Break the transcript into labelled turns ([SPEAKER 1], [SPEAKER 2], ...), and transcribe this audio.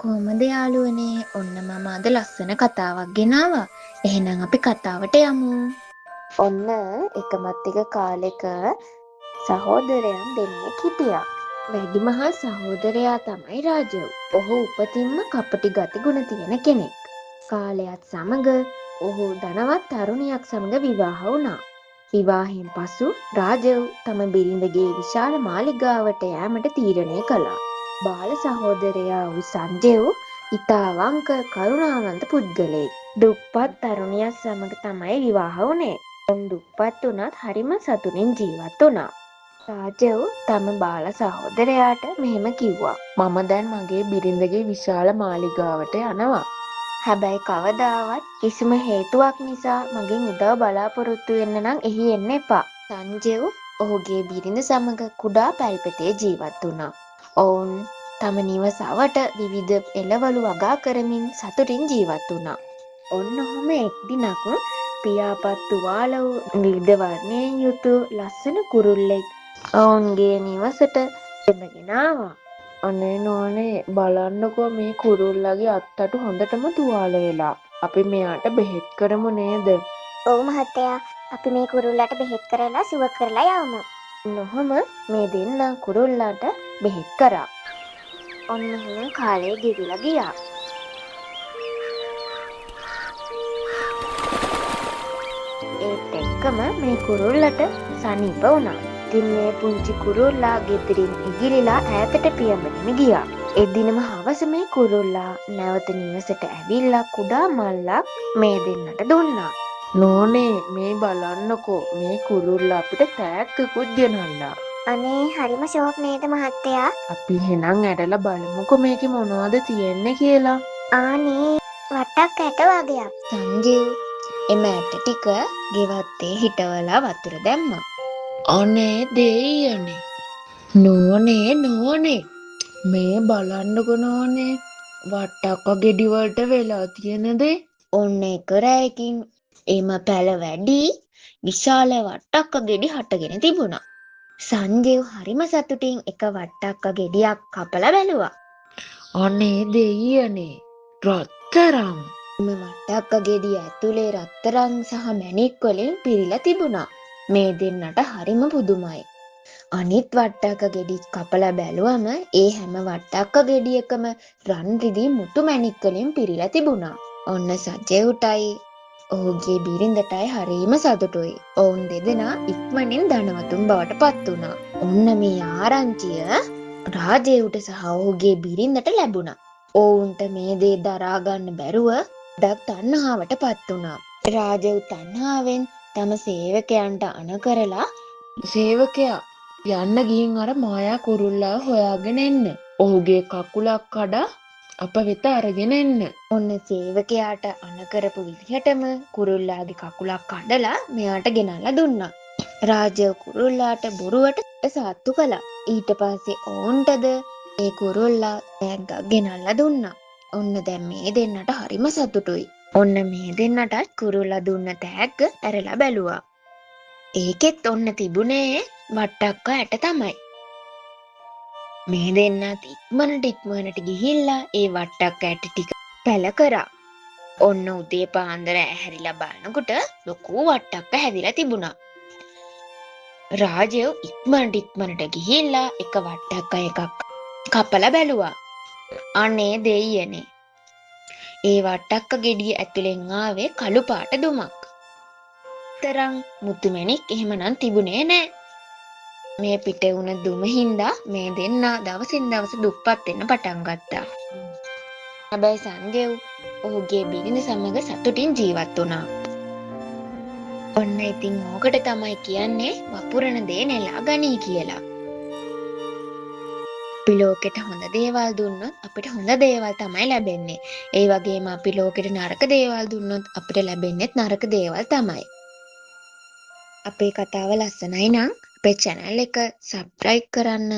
[SPEAKER 1] කොහොමද යාළුවනේ? ඔන්න මම අද ලස්සන කතාවක් ගෙනාවා. එහෙනම් අපි කතාවට යමු. ඔන්න එකමත් එක කාලෙක සහෝදරයන් දෙන්නෙක් හිටියා. වැඩිමහල් සහෝදරයා තමයි රාජව්. ඔහු උපතින්ම කපටි ගතිගුණ තියෙන කෙනෙක්. කාලයත් සමග ඔහු ධනවත් තරුණියක් සමග විවාහ වුණා. විවාහයෙන් පසු රාජව් තම බිරිඳගේ විශාල මාලිගාවට යෑමට තීරණය කළා. බාල සහෝදරයා වූ සංජෙව් ඉතා අවංක කරුණාවන්ත පුද්ගලයෙක්. දුප්පත් තරුණියක් සමග තමයි විවාහ වුණේ. ඔවුන් දුප්පත් වුණත් හරිම සතුටින් ජීවත් වුණා. රාජව් තම බාල සහෝදරයාට මෙහෙම කිව්වා.
[SPEAKER 2] මම දැන් මගේ බිරිඳගේ විශාල මාලිගාවට යනවා.
[SPEAKER 1] හැබැයි කවදාවත් කිසිම හේතුවක් නිසා මගෙන් උදව් බලාපොරොත්තු වෙන්න නම් එහි එන්න එපා. සංජෙව් ඔහුගේ බිරිඳ සමග කුඩා පැල්පතේ ජීවත් වුණා. ඔවුන් තම නිවස අවට විවිධ එළවලු වගා කරමින් සතුටින් ජීවත් වුණා. ඔන්න ඔහොම එක් දිනක් පියාපත් තුවාල වූ විවිධ වර්ණයෙන් යුතු ලස්සන කුරුල්ලෙක් ඔවුන්ගේ නිවසට බැඳගෙන ආවා.
[SPEAKER 2] අනේ නෝනේ, බලන්නකෝ මේ කුරුල්ලගේ අත්තටු හොඳටම තුවාල වෙලා. අපි මෙයාට බෙහෙත් කරමු නේද?
[SPEAKER 3] ඔව් මහත්තයා, අපි මේ කුරුල්ලට බෙහෙත් කරලා සුව කරලා යවමු.
[SPEAKER 1] ඔහොම මේ දෙන්නා කුරුල්ලාට බෙහෙත් කරා. ඔන්න ඔහොම කාලය ගෙවිලා ගියා. ඒත් එක්කම මේ කුරුල්ලට සනීප වුණා. ඉතින් මේ පුංචි කුරුල්ලා ගෙදරින් ඉගිලිලා ඈතට පියඹගෙන ගියා. එදිනම හවස මේ කුරුල්ලා නැවත නිවසට ඇවිල්ලා කුඩා මල්ලක් මේ දෙන්නට දුන්නා.
[SPEAKER 2] නෝනේ, මේ බලන්නකෝ මේ කුරුල්ලා අපිට තෑග්ගකුත් ගෙනල්ලා.
[SPEAKER 3] අනේ හරිම ෂෝක් නේද මහත්තයා?
[SPEAKER 2] අපි එහෙනම් ඇරලා බලමුකෝ මේකේ මොනවද තියෙන්නේ කියලා.
[SPEAKER 3] ආනේ වටක් ඇට වගයක්.
[SPEAKER 1] සංජීව් එම ඇට ටික ගෙවත්තේ හිටවලා වතුර දැම්මා.
[SPEAKER 2] අනේ දෙයියනේ. නෝනේ නෝනේ, මේ බලන්නකෝ නෝනේ, වට්ටක්ක ගෙඩි වලට වෙලා තියෙන දේ.
[SPEAKER 1] ඔන්න එක රැයකින් එම පැල වැඩි විශාල වට්ටක්ක ගෙඩි හටගෙන තිබුණා. සංජීව් හරිම සතුටින් එක වට්ටක්ක ගෙඩියක් කපලා බැලුවා.
[SPEAKER 2] අනේ දෙයියනේ, රත්තරන්.
[SPEAKER 1] එම වට්ටක්ක ගෙඩිය ඇතුලේ රත්තරන් සහ මැණික් වලින් පිරීලා තිබුණා. මේ දෙන්නට හරිම පුදුමයි. අනිත් වට්ටක්ක ගෙඩි කපලා බැලුවම ඒ හැම වට්ටක්ක ගෙඩියකම රන් රිදී මුතු මැණික් වලින් පිරීලා තිබුණා. ඔන්න සජෙව්ටයි ඔහුගේ බිරිඳටයි හරිම සතුටුයි. ඔවුන් දෙදෙනා ඉක්මනින් ධනවතුන් බවට පත් වුණා. ඔන්න මේ ආරංචිය රාජෙව්ට සහ ඔහුගේ බිරිඳට ලැබුණා. ඔවුන්ට මේ දේ දරා ගන්න බැරුව ගොඩක් තණ්හාවට පත් වුණා. රාජෙව් තණ්හාවෙන් තම සේවකයන්ට අණ කරලා,
[SPEAKER 2] සේවකයා, යන්න ගිහින් අර මායා කුරුල්ලාව හොයාගෙන එන්න. ඔහුගේ කකුලක් කඩා අප වෙත අරගෙන එන්න.
[SPEAKER 1] ඔන්න සේවකයාට අණ කරපු විදිහටම කුරුල්ලාගේ කකුලක් කඩලා මෙයාට ගෙනල්ලා දුන්නා. රාජව කුරුල්ලාට බොරුවට සාත්තු කළා. ඊට පස්සේ ඔවුන්ටද ඒ කුරුල්ලා තෑග්ගක් ගෙනල්ලා දුන්නා. ඔන්න දැන් මේ දෙන්නට හරිම සතුටුයි. ඔන්න මේ දෙන්නටත් කුරුල්ලා දුන්න තෑග්ග ඇරලා බැලුවා. ඒකෙත් ඔන්න තිබුණේ වට්ටක්ක ඇට තමයි. මේ දෙන්නත් ඉක්මනට ඉක්මනට ගිහිල්ලා ඒ වට්ටක්ක ඇට ටික පැල කරා. ඔන්න උදේ පාන්දර ඇහැරිලා බලනකොට ලොකු වට්ටක්ක හැදිලා තිබුණා. රාජෙව් ඉක්මනට ඉක්මනට ගිහිල්ලා එක වට්ටක්ක එකක් කපලා බැලුවා. අනේ දෙයියනේ, ඒ වට්ටක්ක ගෙඩිය ඇතුලෙන් ආවේ කළු පාට දුමක්. තරම් මුතු මැණික් එහෙමනම් තිබුණේ නෑ. මේ පිට වුණ දුම හින්දා මේ දෙන්නා දවසින් දවස දුප්පත් වෙන්න පටන් ගත්තා. හැබැයි සංජෙව් ඔහුගේ බිරිඳ සමග සතුටින් ජීවත් වුණා. ඔන්න ඉතින් ඕකට තමයි කියන්නේ වපුරන දේ නෙලා ගනී කියලා. අපි ලෝකෙට හොඳ දේවල් දුන්නොත් අපිට හොඳ දේවල් තමයි ලැබෙන්නේ. ඒ වගේම අපි ලෝකෙට නරක දේවල් දුන්නොත් අපිට ලැබෙන්නේත් නරක දේවල් තමයි. අපේ කතාව ලස්සනයි නම් අපේ චැනල් එක සබ්ස්ක්‍රයිබ් කරන්න.